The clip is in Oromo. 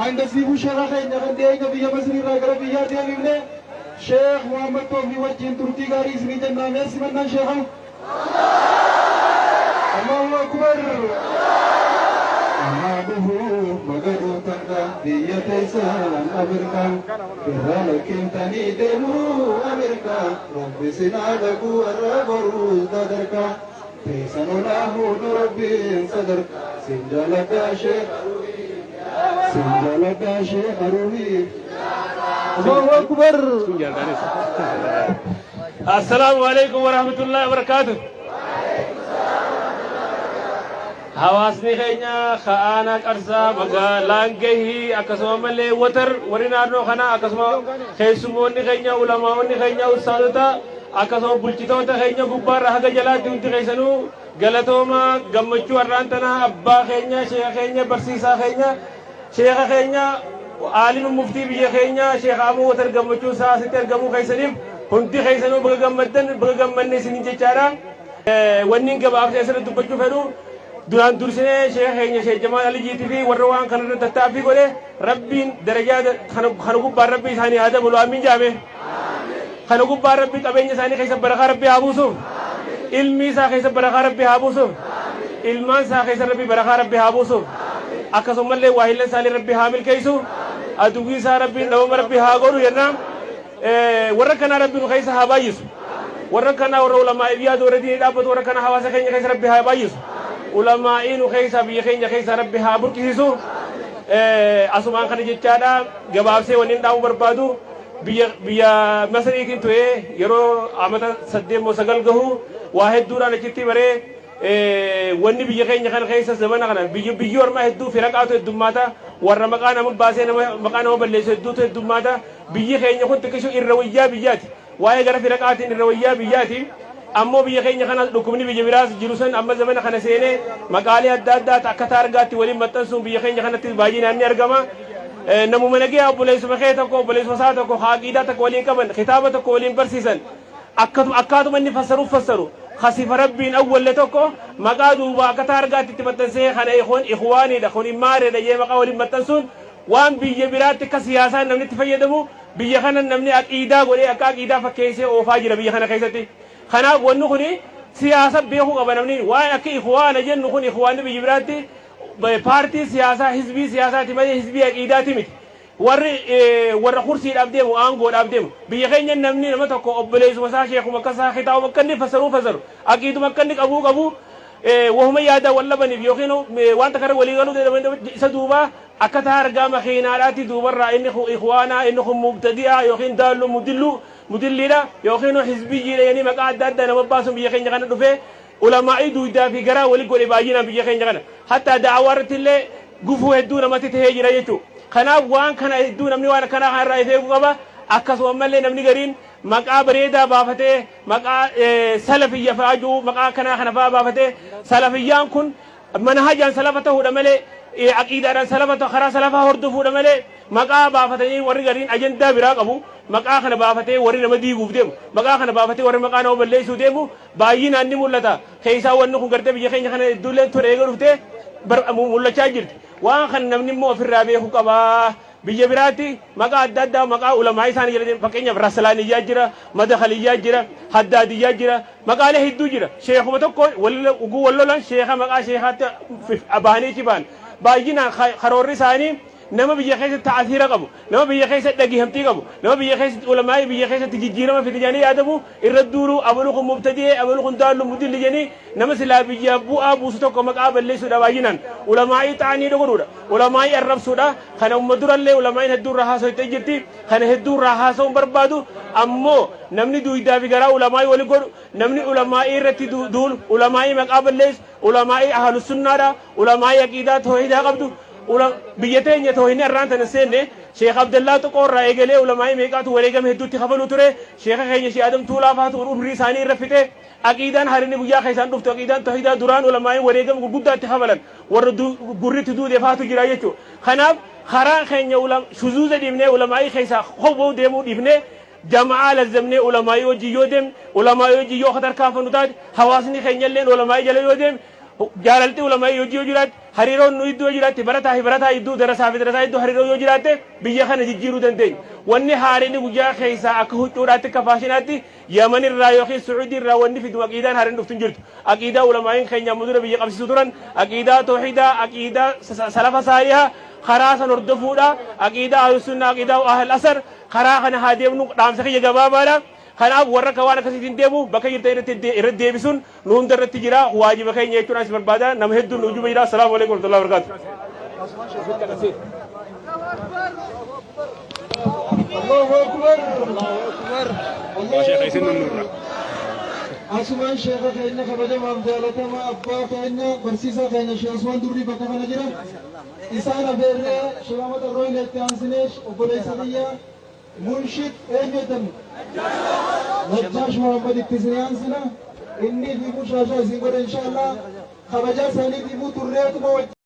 Hangasiifuu sheekha keenya kan dhiyeenya biyya Masrii irraa gara biyyaa deebifne Sheekh Muhammad Toofiq wajjiin turtii gaarii isinii jennaa. Mee simannaan sheekha? Allahu Akbar! Anaa dhufu baga dhuftan kaa biyya teessan Amirkaa irraa lakkiftanii deemuu Amirkaa Rabbi sin haa dhaquu har'a boruus dadarkaa teessan ol haa fuudhu Rabbiin sadarkaa sin jaaladhaa sheekh sin jaaladhaa sheekh Aruuhii Allahu Akbar! Assalaamu alaikum warahmatullahi wabarakatuh. Hawaasni keenya ka'aanaa Qarsaa magaalaan gahii akkasuma malee watar warri naannoo kanaa akkasuma keessummoonni keenya ulamaa'onni keenya ustaazota akkasuma bulchitoota keenya gubbaarra haga jalaatti hundi keessanuu galatooma. Gammachuu har'aan tanaa abbaa keenya, sheeka keenya, barsiisaa keenya, sheeka keenya, aalima muftii biyya keenya Sheekh Abuu Watar gammachuu isaa asitti argamuu keessaniif hundi keessanuu baga gammaddan, baga gammanne isiniin jechaadha. Wanni gabaabsee asirratti dubbachuu fedhu, duraan dursinee sheeka keenya Sheekh Jamaal Aliyyiitii fi warra waan kana irratti tattaaffii godhe Rabbiin darajaa kana gubbaan Rabbi isaanii haa dabalu, amiin jaame. Kana gubbaan Rabbi qabeenya isaanii keessa barakaa Rabbi haa buusuuf. Ilmi isaa keessa barakaa Rabbi haa buusuuf. Ilmaan isaa keessa Rabbi barakaa Rabbi haa buusuuf. Akkasumallee waahillan isaanii Rabbi haa milkeessu. Aduwwii isaa Rabbiin dhabama Rabbi haa godhu jenna. Warra kanaa Rabbi nu keessa haa baay'isu. Warra kanaa, warra ulamaa'ii yaadu, warra diinii dhaabbatu, warra kana hawaasa keenya keessa Rabbi haa baay'isu. Ulamaa'ii nu keessa, biyya keenya keessa Rabbi haa burqisiisu. Asumaan kana jechaadha. Gabaabsee wanni hin dhaamuu barbaadu, biyya Masriitiin ture yeroo amata 8 moo 9 gahu. Waa hedduudhaan achitti baree. Wanni biyya keenya kana keessa zamana kana biyyi ormaa hedduu firaqaatu heddummaata, warra maqaa nama baasee nama maqaa nama balleessu hedduutu heddummaata. Biyyi keenya kun xiqqishu irra wayyaa biyyaati, waa'ee gara firaqaatiin irra wayyaa biyyaati. Ammoo biyya keenya kanas dhukkubni biyya biraas jiru san amma zamana kana seenee maqaalee adda addaa akka taargaatti waliin maxxansuun biyya keenya kanatti baay'inaan ni argama. Namuma nagaya obboleessuma kee tokko, obboleessuma isaa tokko, aqiidaa tokko waliin qaban, kitaaba tokko waliin barsiisan, akkaatuma inni fassaruuf fassaru, kasifa Rabbiin awwalle tokko maqaa duubaa akka taargaatti itti maxxansee, kana kun ikhwaaniidha, kun maareedha jee maqaa waliin maxxansuun, waan biyya biraatti akka siyaasaan namni itti fayyadamu biyya kana namni aqiidaa godhee akka aqiidaa fakkeessee oofaa jira biyya kana keessatti. Kanaaf wanni kuni siyaasa beekuu qaba namni. Waan akka ikhwaana jennu kun, ikhwaanni biyya biraatti paartii siyaasaa, hizbii siyaasaati malee hizbii aqiidaati miti. Warri warra kursiidhaaf deemu, aangoodhaaf deemu. Biyya keenya namni nama tokko, obboleessuma isaa, sheekuma akka isaa, kitaabuma akka inni fassaruu fassaru, aqiiduma akka inni qabuu qabu, wahuma yaadaa wal dhabaniif yookiin waan takka irra walii galuu isa duubaa akka taargaa makiinaadhaatti duubarraa inni kun ikhwaanaa, inni kun mubtadi'aa yookiin daallu mudilluu mudilliidha yookiin hizbiyyiidha jedhanii maqaa adda addaa nama baasuun biyya keenya kana dhufee ulamaa'ii duuydaa fi garaa wali godhe baay'inaan biyya keenya kana. Hattaa da'awaa irratti illee gufuu hedduu namatti tahee jira jechuudha. Kanaaf waan kana hedduu namni waan akkanaa kana irraa of eeguu qaba. Akkasuma ammallee namni gariin maqaa bareedaa baafatee, maqaa salafiyya fa'aa jiru, maqaa akkanaa kana fa'aa baafatee, salafiyyaan kun manhajaan salafa ta'uudha malee, aqiidaadhaan salafa ta'u, karaa salafaa hordofuudha malee, maqaa baafatanii warri gariin ajandaa biraa qabu. Maqaa kana baafatee warri nama diiguuf deemu, maqaa kana baafatee warri maqaa nama balleessuu deemu baay'inaan ni mul'ata. Keessaa wanni kun gartee biyya keenya kana hedduulleen ture eega dhuftee mul'achaa jirti. Waan kana namni immoo ofirraa beekuu qaba. Biyya biraatti maqaa adda addaa maqaa ulamaa isaanii jala, fakkeenyaaf Raslaaniyyaa jira, Madakaliyyaa jira, Haddaadiyyaa jira, maqaalee hedduu jira. Sheekuma tokko uguu wal lolan sheeka maqaa sheekaatti bahanii achi bahan. Baay'inaan karoorri isaanii nama biyya keessatti ta'asiira qabu, nama biyya keessatti dhageeffamtii qabu, nama biyya keessatti ulamaa'ii biyya keessatti jijjiirama fide jedhanii yaadamu irra duuluu, abalu kun mubtadi'ee, abalu kun daallu mudilli jedhanii nama silaa biyya bu'aa buusu tokko maqaa balleessuudha baay'inaan. Ulamaa'ii xaanii godhuudha. Ulamaa'ii arrabsuudha. Kana umma durallee ulamaa'iin hedduu irraa haasofte jirti. Kana hedduu irraa haasa'uun barbaadu. Ammoo namni duuydaa fi garaa ulamaa'ii wali godhu, namni ulamaa'ii irratti duulu, ulamaa'ii maqaa balleessu, ulamaa'ii ahlus sunnaadha, ulamaa'ii aqiidaa toohidaa qabdu, biyya teenya toohinni arraan tana seenne Sheekh Abdallaa Tuqoo irraa eegalee ulamaa'ii meeqaatu wareegama hedduutti kafaluu ture. Sheekha keenya Sheekh Adam Tuulaa faatu umrii isaanii irra fixe. Aqiidaan harinni guyyaa keessaan dhuftu, aqiidaan toohidaa duraan ulamaa'ii wareegama gurguddaatti kafalan, warra gurritti duude faatu jira jechuudha. Kanaaf karaan keenya shuzuuza dhiibnee, ulamaa'ii keessaa kowwoo deemuu dhiibnee, jama'aa lazzamnee ulamaa'ii wajjin yoo deemne, ulamaa'ii wajjin yoo tarkaanfannu taate, hawaasni keenya illee ulamaa'ii jala yoo deeme Jaalalti ulamaa'ii hojii yoo jiraatte, hariiroon nu iddoo yoo jiraatte, barataa fi barataa iddoo, darasaa fi darasaa iddoo hariiroo yoo jiraatte, biyya kana jijjiiruu dandeenya. Wanni haareen guyyaa keessaa akka huccuudhaatti, akka faashinaatti Yaman irraa yookiin Su'uudii irraa wanni fidu aqiidaan haareen dhuftu hin jirtu. Aqiidaa ulamaa'iin keenya amma dura biyya qabsiisu turan, aqiidaa toohidaa, aqiidaa salafa saalihaa karaa san hordofuudha, aqiidaa ahlusunnaa, aqiidaa ahl asar karaa kana haa deemnu dhaamsa kiyya gabaabaadha. Kanaaf warra akka waan akkasiitiin deemu bakka jirtan irratti deebisuun nu hunda irratti jira, waajiba keenya jechuun as barbaada. Nama hedduun nu juba jira. Assalaamu alaikum warahmatullahi wabarakatuh. Allahu Akbar. Asumaan sheeka keenya kabajamaaf jaalatamaa, abbaa keenya, barsiisaa keenya Sheekh Usmaan Durrii bakka kana jira. Isaan afeerree Sheekh Ahmad Arrooylee itti aansinee obboleessa kiyya Munshid eenyu jettan? Najjaash Muhammad itti isin aansina. Inni fi mushaashaa isin godha inshallah. Kabajaa isaaniitiifuu turreetuma wajjin.